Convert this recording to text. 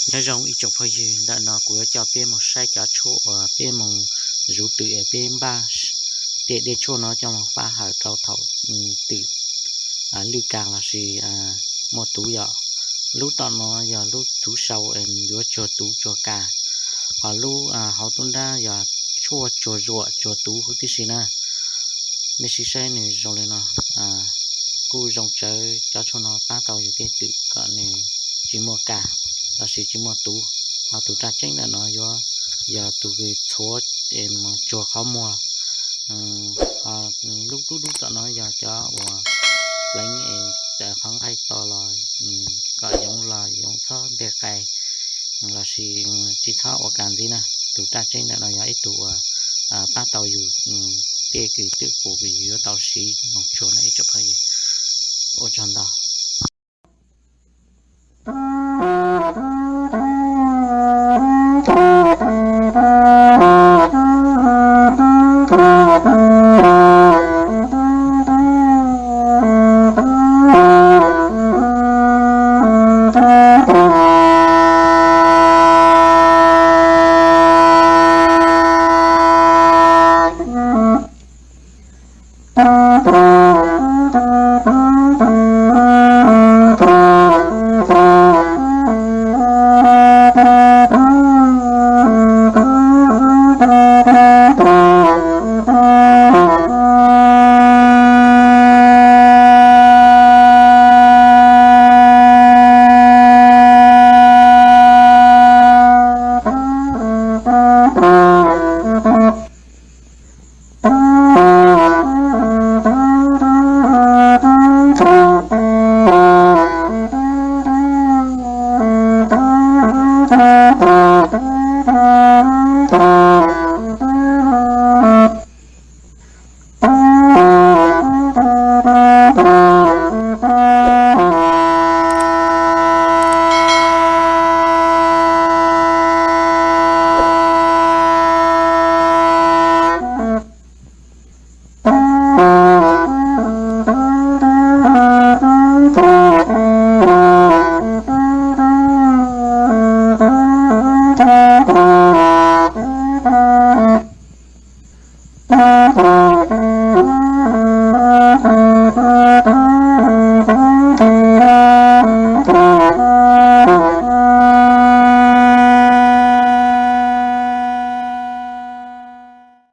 Nyob zoo ib tsoom phooj ywg, ntawm no kuv yuav coj peb mus saib cov tshuaj uas peb mus zuv twm es peb npaj tej dej tshuaj no coj mus fab hawm rau thaum twm lwj kas lossis muaj tuv yom. Lub tom no yog lub tuv sau es yuav tsuag tuv tsuag kas, ho lub hauv tub nrab yog tshuaj tsuag zuam tsuag tuv huv tib si na. Mej sib saib nws zoo li no, kuj zoo tsawv cov tshuaj no pab tau yus tej twm kom nws tsis muaj kas lossis tsis muaj tuv. Ho tus raj tseeb ntawm no yuav yog tus kws txhuav es mus tsuag qhov muag. Ho lub dub dub tom no yog cov uas pleev es tawm qhov nqaij to los kom yoov los yoov txhob nte qais lossis tsis txhob ua kas ntxiv na. Tus raj tseeb ntawm no yog ib tug uas pab tau yus tej kws twm qus kws yus yuav tau siv mus tsuag na ib tsoom phooj ywg. Ua tsaug ntau.